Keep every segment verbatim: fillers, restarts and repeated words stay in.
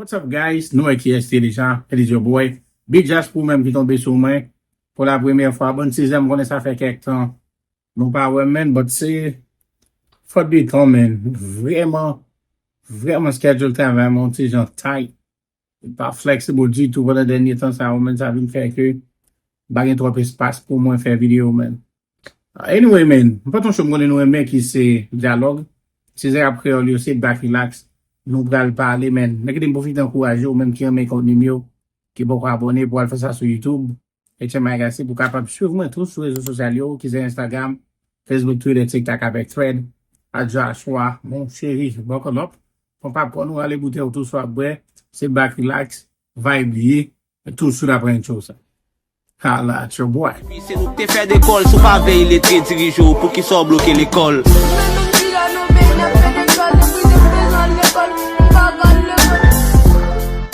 What's up, guys? Nou wè kiyès te deja. It is your boy, Big Josh, pou menm ki tonbe sou mwen pou la premyè fwa. Bon, sizèm, konnen sa fè kèk tan nou pa wè, men, but se fòt de tan, men. Vrèman, vrèman, schedule travay mwen ti jan tight. Pa flexible ditou pandan dènye tan sa yo, men sa vin fè ke pa gen twòp espas pou mwen fè videyo, men. Anyway, men, m pa t yon cho m konnen nou renmen ki se dyalòg. Se zè rap kreyòl yo, sit back, relax. Nou pral pale, men. Mwen kite m pwofite ankouraje ou menm ki renmen kontni m yo, ki poko abòne, pou al fè sa sou YouTube. H M I Legacy, pou kapab swiv mwen tou sou rezo sosyal yo, ki se Instagram, Facebook, Twitter, TikTok avèk Thread. A Joshua, mon chéri, buckle up. Fò pa pran nou ale boutèy ou tou swa bwè, sit back, relax, vibe li ye, tou sou la pran intro sa. Holla at your boy. Epi se nou k te fè dekòl, si w pa veye letre dirije w, poukisa w bloke lekòl?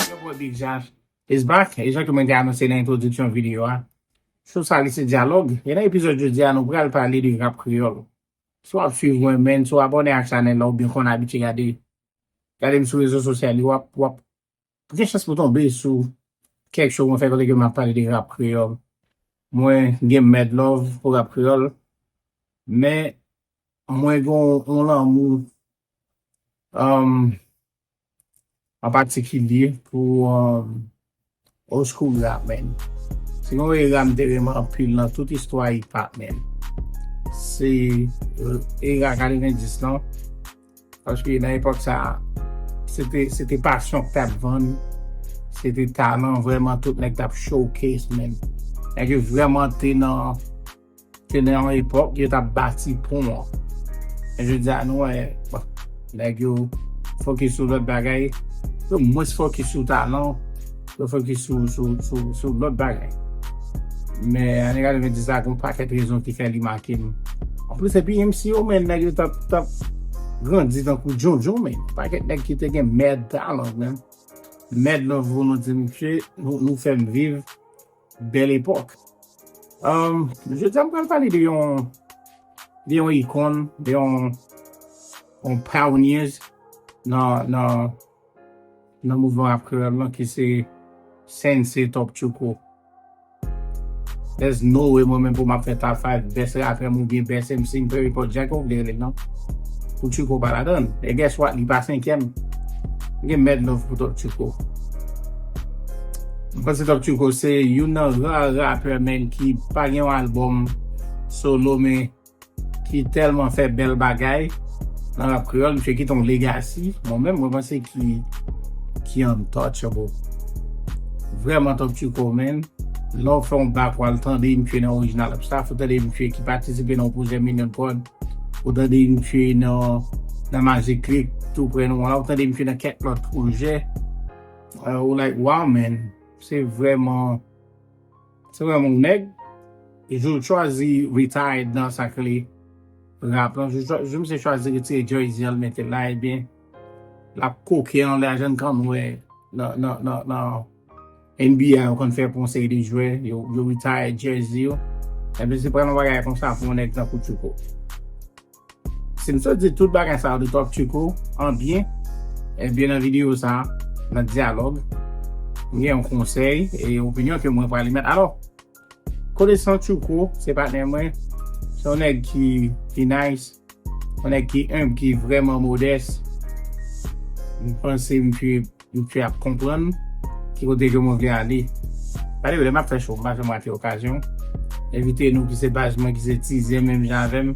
Your boy Big Josh is back. E jan ke mwen te anonse nan entwodiksyon videyo a, show sa li se dyalòg. E nan epizòd jodi a, nou pral pale de rap kreyòl. Si w ap swiv mwen, men, si w abòne ak chanèl la, oubyen konn abitye gade, gade m sou rezo sosyal yo, w ap, w ap gen chans pou tonbe sou kèk show mwen fè kote ke m ap pale de rap kreyòl. Mwen gen mad love pou rap kreyòl, men mwen gen yon lanmou, um, an patikilye pou, um, old school rap, man. Se yon era m te renmen anpil nan tout istwa hip hop, man. Se, uh, era katrevenndis lan. Paske nan epòk sa, se te, se te pasyon k t ap vann. Se te talan vrèman tout nèg t ap showcase, man. Nèg yo vrèman te nan, te nan yon epòk yo t ap bati pon an. Men jodi a nou wè, bon, nèg yo fokis sou lòt bagay. Yo mwens fokis sou talan. Yo fokis sou, sou, sou, sou lòt bagay. Men ane katrevenndis la, gen yon pakèt rezon ki fè li make m. Anplis, epi M C yo, men, nèg yo t ap, t ap grandi tankou djondjon, men. Pakèt nèg ki te gen mad talent, men. Mad love pou nou, ti mesye, nou, nou fè m viv bèl epòk. Um, jodi a, m pral pale de yon, de yon ikòn, de yon, yon pioneers nan, nan, nan mouvman rap kreyòl lan, ki se Sensei Top Tchouko. There's no way mwen menm pou m ap fè top five best rapper m oubyen best M C m, peu importe jan ke w vle rele l nan, pou Tchouko pa ladan l. E guess what? Li pa senkyèm. M gen mad love pou Top Tchouko. M panse Top Tchouko se youn nan ra rapè, men, ki pa gen yon albòm solo, men ki tèlman fè bèl bagay nan rap kreyòl. Misye kite yon legacy, mwen menm, mwen panse ki, ki untouchable. Vrèman, Top Tchouko, man. Lè w fè yon bak, w al tande misye nan Original Upstaff, ou tande misye ki patisipe nan yon pwojè Million Prod, ou tande misye nan, nan Magic Click, tou prè nou an la, ou tande misye nan kèk lòt pwojè. Uh, ou like, wow, man. Se vrèman, se vrèman yon nèg. E jou l chwazi retired nan sa k rele rap lan, jou, jou misye chwazi retire jersey an, l mete l la, ebyen, l ap koke anlè a, jan n konn wè nan, nan, nan, nan N B A, yo konn fè pou yon seri de jwè, yo, yo retire jersey yo. Ebyen, se pral yon bagay konsa pou yon nèg tankou Tchouko. Si m sot di tout bagay sa yo de Top Tchouko an byen, ebyen, nan videyo sa, nan dyalòg, m gen yon konsèy e opinyon ke mwen pral emet. Alò, konesan Tchouko, se patnè mwen, se yon nèg ki, ki nice, yon nèg ki humble, ki vrèman modès. M panse misye misye ap konprann ki kote ke mwen vle ale. By the way, lè m ap fè show, m pa janm rate okazyon. Envite nou ki se baz mwen, ki se tizè menm jan avè m,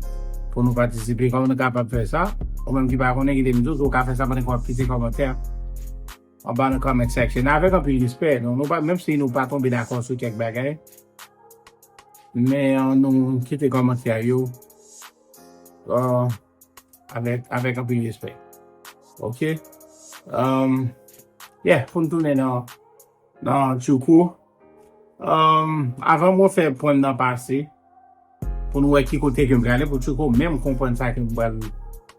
pou nou patisipe. Kòman nou kapab fè sa? Ou menm ki pa konnen, kite m di w, ou ka fè sa pandan ke w ap kite kòmantè anba nan comment section. Avèk anpil respè, nou, nou pa, menm si nou pa tonbe dakò sou kèk bagay, men, euh, nou kite kòmantè yo, euh, avèk, avèk anpil respè. Ok? Um, yeah, pou n tounen nan, nan Tchouko. Um, avan mwen fè pwen m nan pase, pou nou wè ki kote ke m prale, pou Tchouko menm konprann sa ke m pral,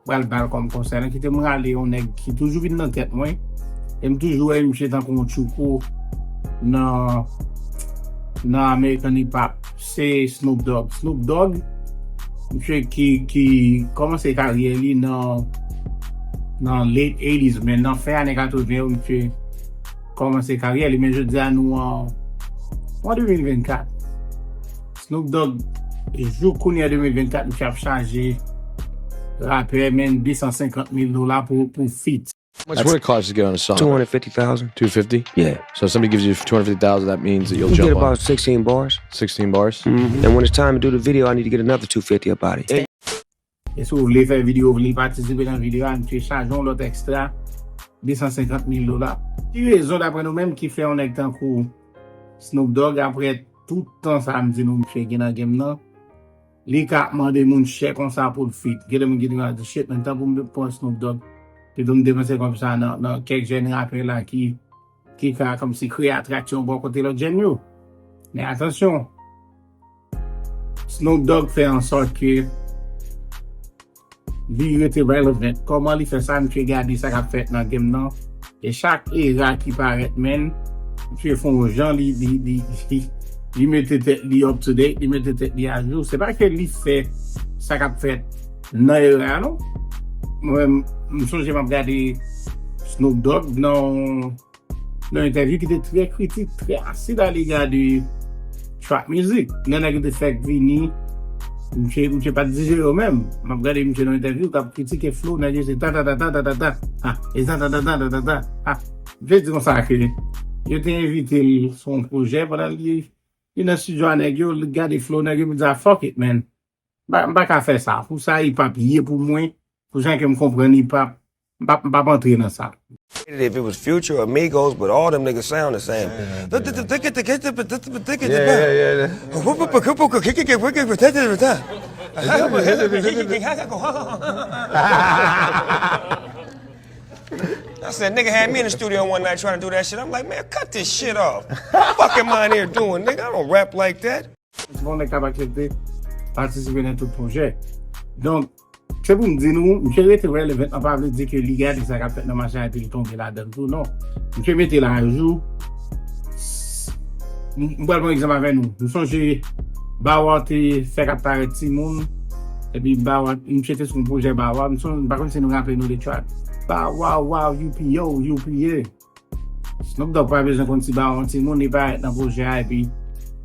pral ba l kòm konsèy lan, kite m rale yon nèg ki toujou vin nan tèt mwen. E m toujou wè misye tankou yon Tchouko nan, nan American hip hop. Se Snoop Dogg. Snoop Dogg, misye ki, ki kòmanse karyè li nan, nan late eighties, men nan fen ane katreven yo, misye kòmanse karyè li, men jodi a nou an, an de mil vennkat. Snoop Dogg, jouk kounye a de mil vennkat, misye ap chaje rapè, men, de san senkant mil dola pou, pou feat. How much would it cost to get on a song? Two hundred fifty thousand. Two fifty. Yeah. So if somebody gives you two hundred fifty thousand, that means that you'll You get jump on. About sixteen bars. Sixteen bars. Mm-hmm. And when it's time to do the video, I need to get another two fifty about it. E si w vle fè videyo, w vle patisipe nan videyo a, misye chaje yon lòt ekstra de san senkant mil dola. Ki rezon, daprè nou menm, ki fè yon nèg tankou Snoop Dogg, apre tout tan sa a m di nou misye gen nan game nan, li ka ap mande moun chè konsa pou l feat? Gen de moun ki di, shit, men, tan pou m pran Snoop Dogg, pito m depanse kòb sa nan, nan kèk jèn rapè la ki, ki ka kòmsi kreye atraksyon bò kote lòt jèn yo. Men atansyon, Snoop Dogg fè an sòt ke li rete relevant. Kòman li fè sa? Misye gade sa k ap fèt nan game nan. E chak era ki parèt, men, misye fè yon jan li, li, li, li, li mete tèt li up to date, li mete tèt li ajou. Se pa ke li fè sa k ap fèt nan era a, non. Mwen, m sonje m ap gade Snoop Dogg nan nan yon entèvyou ki te trè kritik, trè asid a lega de trap music. Gen nèg yo te fèk vini, misye, misye pa t dijere yo menm. M ap gade misye nan entèvyou k ap kritike flow nèg yo, se ta ta ta ta ta ta ta. Ah, e ta ta ta ta ta ta ta. Ah, misye di konsa ke yo te envite l sou yon pwojè pandan li, li nan estidyo a nèg yo, li gade flow nèg yo, li di, ah, fuck it, man. M pa, m pa ka fè sa. Pou sa hip hop ye pou mwen, pou jan ke m konprann hip hop, m p ap, m p ap antre nan sa. If it was Future or Migos, but all them niggas sound the same. Yeah, yeah, yeah. I said, nigga had me in the studio one night trying to do that shit. I'm like, man, cut this shit off. Fuck am I in here doing, nigga? I don't rap like that. Bon, nèg k ap aksepte patisipe nan tout pwojè. Donk, se pou m di nou, misye rete relevant, an pa vle di ke li gade sa k ap fèt nan mache a epi li tonbe ladan l tou, non. Misye mete l ajou. M m pral pran egzanp avè nou. M sonje Bow Wow te fèk ap parèt timoun. Epi Bow Wow, misye te sou yon pwojè Bow Wow. M sonje, m pa konn si nou raple nou de track Bow Wow Wow, U P O, U P A. Snoop Dogg pa bezwen konn si Bow Wow yon timoun, li parèt nan pwojè a epi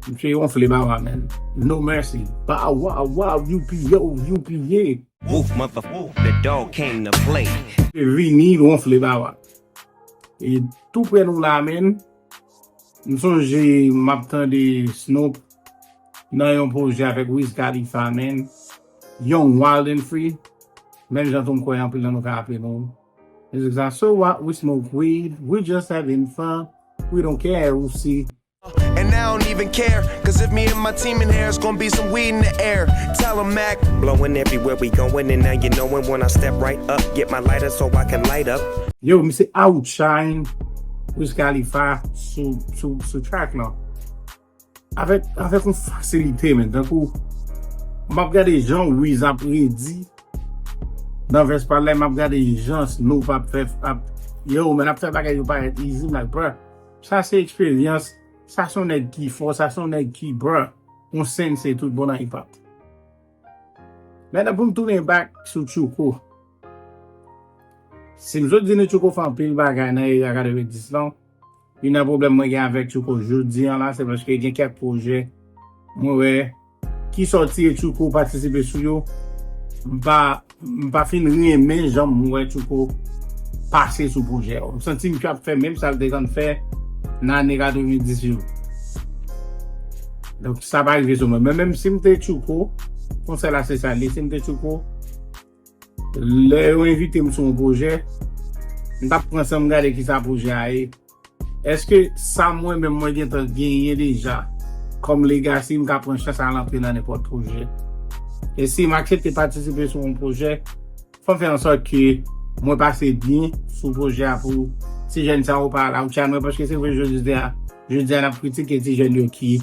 misye wonfle Bow Wow, man. No mercy. Bow Wow Wow, U P O, U P A. Woof, motherfucker, the dog came to play. Vini wonfle Bow Wow. E tou prè nou la, man. M sonje m ap tande Snoop nan yon pwojè avèk Wiz Khalifa, man. Young, Wild and Free. Menm jan tou m kwè anpil nan nou ka raple nou mizik sa. So what? We smoke weed. We just having fun. We don't care who see. And I don't even care, cause if me and my team in here, it's gonna be some weed in the air. Tell 'em, Mac. Blowing everywhere we going, and now you knowin' when I step right up, get my lighter so I can light up. Yo, misye outshine Wiz Khalifa sou, sou, sou track lan. Avèk, avèk yon fasilite, men. Tankou, m ap gade jan Wiz ap redi nan vès pa l la, m ap gade jan Snoop ap fè, ap, yo, men ap fè bagay yo parèt easy, m like, bruh, sa se eksperyans, sa se yon nèg ki fò, sa se yon nèg ki, bruh, yon sensei tout bon nan hip hop. Mentnan pou m tounen back sou Tchouko. Si m sot di nou Tchouko fè anpil bagay nan era katrevenndis lan, youn nan pwoblèm mwen gen avèk Tchouko jodi an la, se paske gen kèk pwojè mwen wè ki sòti e Tchouko patisipe sou yo. M pa, m pa fin renmen jan m wè Tchouko pase sou pwojè yo. M santi misye ap fè menm sa l te konn fè nan ane katrevenndis yo. Donk, sa pa rive sou mwen. Men menm si m te Tchouko, konsèy la se sa l ye, si m te Tchouko, lè yo envite m sou yon pwojè, m t ap pran san m gade kisa pwojè a ye. Èske sa mwen menm mwen gentan genyen deja kòm legacy, m ka pran chans al antre nan nenpòt pwojè? E si m aksepte patisipe sou yon pwojè, fò m fè an sòt ke mwen pase byen sou pwojè a pou ti jèn sa yo pa la ou tchad mwen, paske se vre jodi a, jodi a n ap kritike ti jèn yo ki,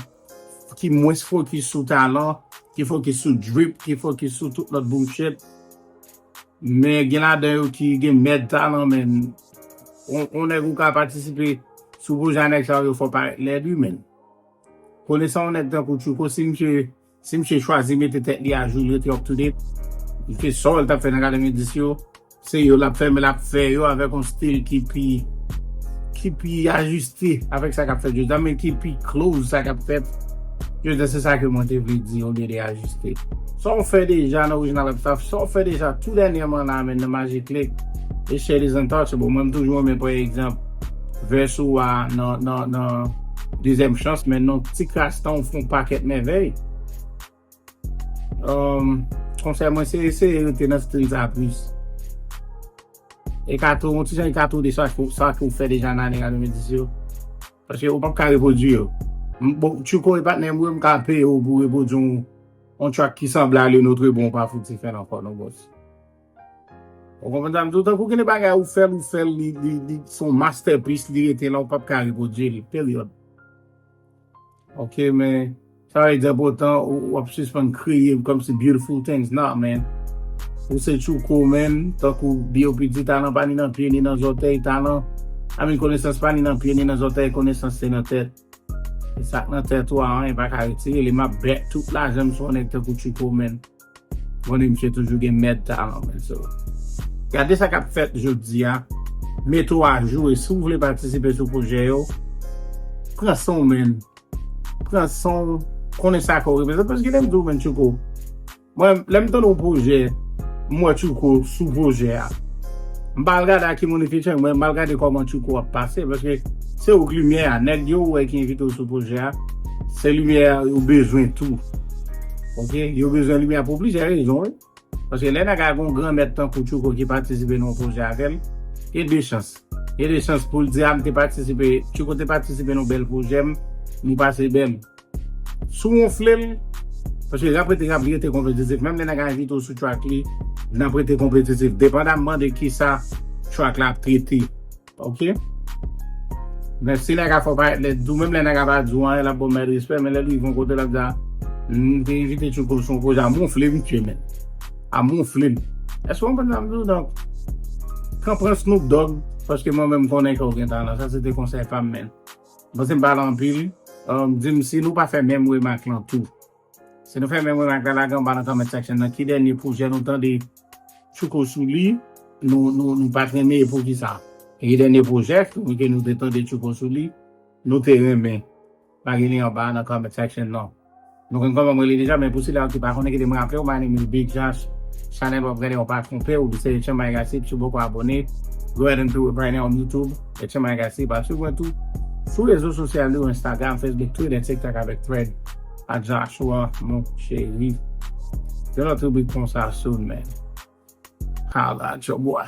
ki mwens fokis sou talan, ki fokis sou drip, ki fokis sou tout lòt bullshit. Men gen ladan yo ki gen mèd talan, men yon, yon nèg ou ka patisipe sou pwojè a nèg sa yo fò parèt lèd wi, men. Konesan yon nèg tankou Tchouko, si misye, si misye chwazi mete tèt li ajou, li rete up to date, misye sa l t ap fè nan katrevenndis yo, se yo l ap fè, men l ap fè yo avèk yon stil ki pi, ki pi ajiste avèk sa k ap fèt jodi a, men ki pi close sa k ap fèt jodi a, se sa ke mwen te vle di olye de ajiste. Sa w fè deja nan Original Rap Staff, sa w fè deja tou dènyèman la, men nan Magic Click, e Shade is Untouchable. Mwen, m toujou renmen pran egzanp vèsè w a nan, nan, nan Dezyèm Chans, men nan ti kras tan, w fè yon pakèt mèvèy. Um, konsèy mwen, se eseye rete nan stil sa plis. E ka tou, yon ti jan e ka tou de sa, sa ke w fè deja nan ane ka de mil dis yo. Paske ou p ap ka repwodui yo. M, bon, Tchouko e patnè m, wi, m ka peye w pou repwodui yon, yon track ki sanble a Le Notre Bon, ou pa fouti fè l ankò, non, boss. Ou konprann sa m di w? Tankou gen de bagay ou fè l, ou fè l, li, li, li se yon masterpiece, li rete la, ou p ap ka repwodui li, period. Ok, men sa vle di enpòtan, ou, w ap sispann kreye kòmsi beautiful things. Nah, man. Ou se Tchouko, man. Tankou B O P di, talan pa ni nan pye, ni nan zòtèy. Talan, I mean, konesans pa ni nan pye, ni nan zòtèy. Konesans se nan tèt. E sa k nan tèt ou a, anyen pa ka retire li. M ap bet tout lajan m sou yon nèg tankou Tchouko, man. Konnen misye toujou gen mad talan, man. So, gade sa k ap fèt jodi a. Mete w ajou, e si w vle patisipe sou pwojè yo, pran san w, man. Pran san w, konnen sa ke w reprezante. Paske lè m di w, man, Tchouko, mwen, lè m tande yon pwojè, m wè Tchouko sou pwojè a. M pa al gade a ki moun li featuring, mwen, m al gade kòman Tchouko ap pase, paske se ou k limyè a. Nèg yo ou wè ki envite w sou pwojè a, se limyè a yo bezwen tou. Ok? Yo bezwen limyè a pou plizyè rezon, wi. Paske lè nèg a gon granmèt tankou Tchouko ki patisipe nan yon pwojè avè l, gen de chans. Gen de chans pou l di, a, m te patisipe, Tchouko te patisipe nan yon bèl pwojè m, nou pase bèl. Si w wonfle l, paske rap rete rap, li rete konpetitif. Menm lè nèg a envite w sou track li, l ap rete konpetitif, depandamman de kisa track la ap trete. Ok? Men si nèg a fè w parèt lèd tou, menm lè nèg a pa di w anyen, l ap ba w mad respè, men lè l rive yon kote, l ap di, a, m te envite Tchouko sou yon pwojè, a m wonfle misye, men. A m wonfle l. Èske w konprann sa m di w? Donk, pran, pran Snoop Dogg, paske mwen menm m konnen ke w gen talan. Sa se te konsèy pa m, men. M panse m pale anpil. Um, di m si nou pa fè menm remak lan tou. Si nou fè menm remak la, lage anba nan comment section nan. Ki dènye pwojè nou tande Tchouko sou li, nou, nou, nou pa t renmen e poukisa? E ki dènye pwojè ke nou te tande Tchouko sou li, nou te renmen? Lage li anba nan comment section nan. Nou konn kòman m rele deja, men pou sila ki pa konnen, kite m raple w, my name is Big Josh. Chanèl w ap gade w pa twonpe w, se Etchan Magazine, si w poko abòne, go ahead and do it right now on YouTube, Etchan Magazine, pa swiv mwen tou sou rezo sosyal yo, Instagram, Facebook, Twitter, TikTok avèk Thread, a Joshua, mon chéri. Yon lòt ribrik konsa soon, man. Holla at your boy.